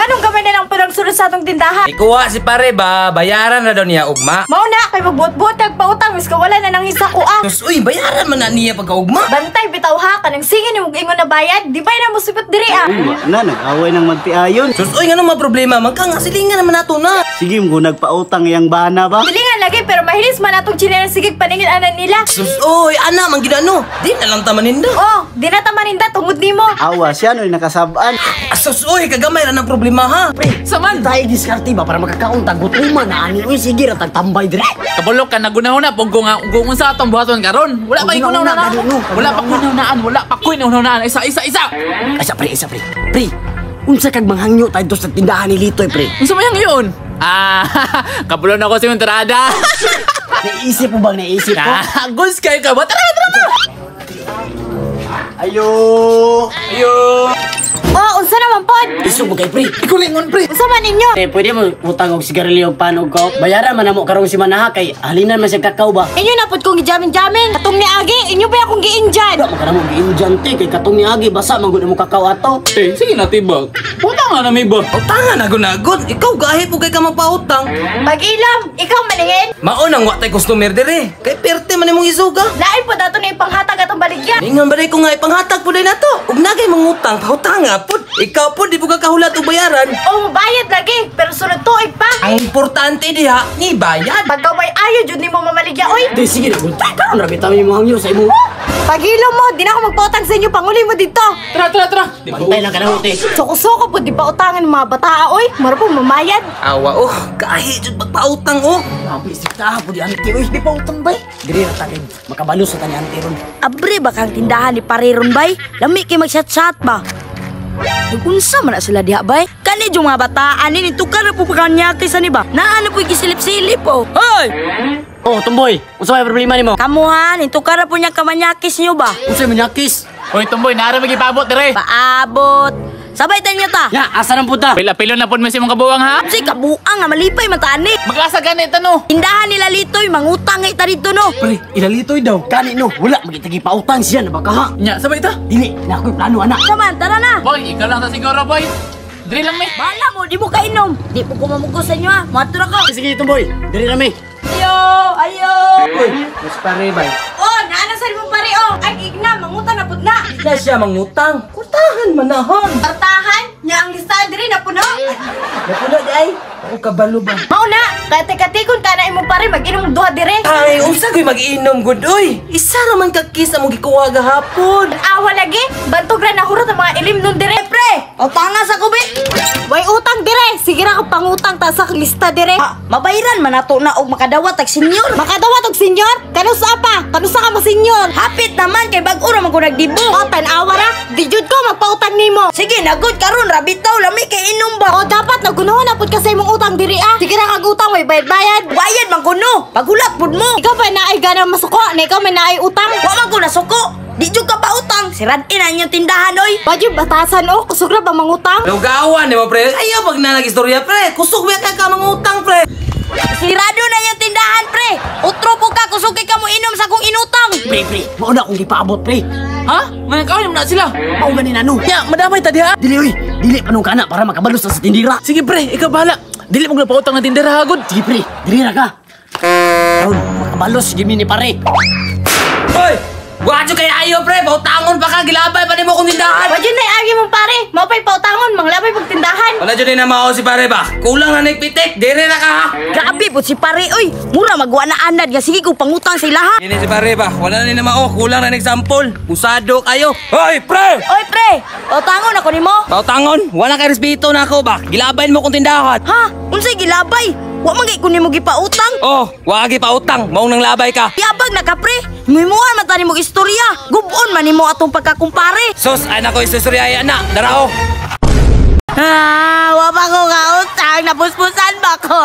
Nganong gamay na lang parang sulod sa atong tindahan? Ikuha si pare ba, bayaran na daw niya ugma. Mao na kay magbuot-buot kag pautang miska wala na nang isa ko ah. Sus, uy, bayaran man na niya pagkaugma. Bantay bitaw ha kanang sige ni mong ingon na bayad, di ba na mo sipot diri ah. Uy, wa na, nag-away ng magtiayon. Sus, uy, nga mga problema, magka nga silingan naman nato na. Sige, mo nagpautang iyang bana ba? Silingan lagi pero mahilis man atong chile sigig paningil anan nila. Sus, uy, ana, man ginano. Di na lang tamaninda. Oh, di na tamaninda tungod nimo. Awa siya, no'y nakasabaan. Sus, uy, kagamay ra ng problema ha. Saman! Tayo diskarte ba para makakaon tag gutuman na ani uy sige ra tag tambay dire. Kabulok ka nagunahon na pug kung kung unsa atong buhaton karon. Wala pa Pag gunahon igunaw na, na. gani, no? Wala pa kunaunaan, wala pa koy naunaan. Isa isa isa. Isa pre, isa pre. Pre, unsa kag manghangyo tayo sa tindahan ni Litoy pre? Unsa man yang yun? Ah, kabulon ako sa imong tirada. Naisip mo bang naisip ko? Ah, goods kayo ka ba? Tara, tara, tara. Ayo! Ayo. Oh, unsa naman pod? Isog mo kay pre. Ikaw lingon pre. Unsa man ninyo? Eh, pwede mo utang og sigarilyo og panog ko. Bayaran man namo karong si Manaha kay halinan man siya kakao ba. Inyo na pod kong gijamin-jamin. Katong niagi, inyo ba akong giinjan? Wala man ka namo giinjan te kay katong niagi basa man gud mo kakao ato. Eh, sige na tibag. Utang na nami ba? Utangan na gunagod. Ikaw gahi po kay ka magpautang. Pag-ilam, ikaw maningin. Mao nang wa tay customer dire. Kay perte man imong isuga. Lain po dato na ipanghatag atong baligya. Ningon ba ko nga ipanghatag po na to? Ug nagay mangutang, pautanga pud. Ikaw pud di po ka kahulat og bayaran. O mabayad lagi, pero sunod tuig pa. Ang importante diha ni bayad. Pagkaway ayo jud nimo mamaligya oy. Te sige na gud. Karon ra bitaw mo hangyo sa imo. Pag-ilom mo, di na ako magpautang sa inyo, panguli mo dito. Tara, tara, tara. Di ba? Bantay lang ka na te. Suko-suko po, di ba utangan ng mga bataa oy? Mura po mamayad. Awa oh, gahi jud magpautang oh. Grabe isip ta po di ante uy. Di pa utang bay. Diri ra ta kay makabalo sa tani ante ron. Abre ba kang tindahan ni Pariron bay? Lami kay mag-chat-chat ba? Nagunsa man na sila diha bay? Kani yung mga bataan ni tukar na po pa kanya kaysa ni ba? Naano po gisilip-silip oh. Hoy! Oh, tumboy, unsa may problema nimo? Kamuhan, nitukar na po niya kamanyakis niyo ba? Unsa man yakis? Hoy, tumboy, naara magipabot dire. Paabot. Sabay tayo ta. Ya, asa nang punta? Pila-pilo na pud mo sa imong kabuwang ha. Si kabuang nga malipay man tani. Mag-asa gani tano. Tindahan nila litoy, mangutang nga ita dito no. Pre, ilalitoy daw. Kani no, wala magitagi pautang siya na baka ha. Nya, sabay ta. Dili, na ako'y plano anak. Saman, tara na. Boy, ikaw lang sa siguro, boy. Dire lang mi. Bala mo, di mo kainom. Di po ko mamuko sa inyo ha. Muadto na ko. Sige, tumboy, diri rami. Ayo, ayo. Uy, mas pare bay. Oh, naana sa imong pare oh. Ay igna, mangutang na pud na. Di na siya mangutang. Kurtahan manahon. Partahan, nya ang listahan diri na puno. Napuno di ay. Ako kabalo ba? Mao na, kati-katikon ka na imong pare mag-inom og duha dire. Ay, unsa ko'y mag-inom gud oy. Isa ra man ka kiss among gikuha gahapon. Awa lagi, bantog ra nahurot ang mga ilim nun dire. Pre, utanga sa kubi. Way utang dire, sige ra kag pangutang ta sa lista dire. Ah, mabayran man nato na og makadawat tag senyor. Makadawat og senyor? Kanusa pa? Kanusa ka mo senyor? Hapit naman kay bag-o ra man ko nagdibo. O tan-awa ra, di jud ko magpautang nimo. Sige, nagod karon rabitaw lami kay inom ba. O dapat nagunahon na pud ka sa imong utang diri ah. Sige ra kag utang way bayad-bayad. Bayad man kuno. Paghulat pud mo. Ikaw pa naay ganang masuko, na ikaw man naay utang. Wa man ko nasuko. Di jud ka pautang. Sirad-in ang inyong tindahan oy. Badyo batasan o, kusog ra ba mangutang? Lugawan di mo pre. Ayaw pag na nag-istorya pre. Kusog ba ka ka mangutang pre. Sirado na inyong tindahan pre. Utro po ka kusog kay ka mo inom sa akong inutang. Pre, pre, mao na akong gipaabot pre. Ha? Manakaw na sila. Mao gani na no. Nya, madamay ta diha. Dili uy, dili pa nung kana para makabalo sa tindira. Sige pre, ikaw bahala. Dili mo pautang ng tindera hagod. Sige pre, dili ra ka. Karon makabalos gid ni pare. Hoy! Wa jud kay ayo pre, pautangon pa ka gilabay pa nimo kong tindahan. Badyo na agi mong pare, mao pa'y pautangon, manglabay pagtindahan. Wala jud na mao si pare ba. Kulang na nagpitik, dire na ka ha. Grabe po si pare oy. Mura magwa na anad nga sige ko pangutang sa ilaha. Ini si pare ba, wala na ni mao, kulang na example. Usado kayo. Hoy pre! Oy pre, pautangon ako nimo. Pautangon, wala kay respeto na ako ba. Gilabay mo kong tindahan. Ha? Unsay gilabay? Wa man gay ko nimo gipautang. Oh, wa gi pautang, maong nang labay ka. Yabag na ka pre. Muimuan man tani mo istorya. Gubon man nimo atong pagkakumpare. Sus, ay nako istorya na. Darao. Ah, wa pa ko kautang, napuspusan ba ko?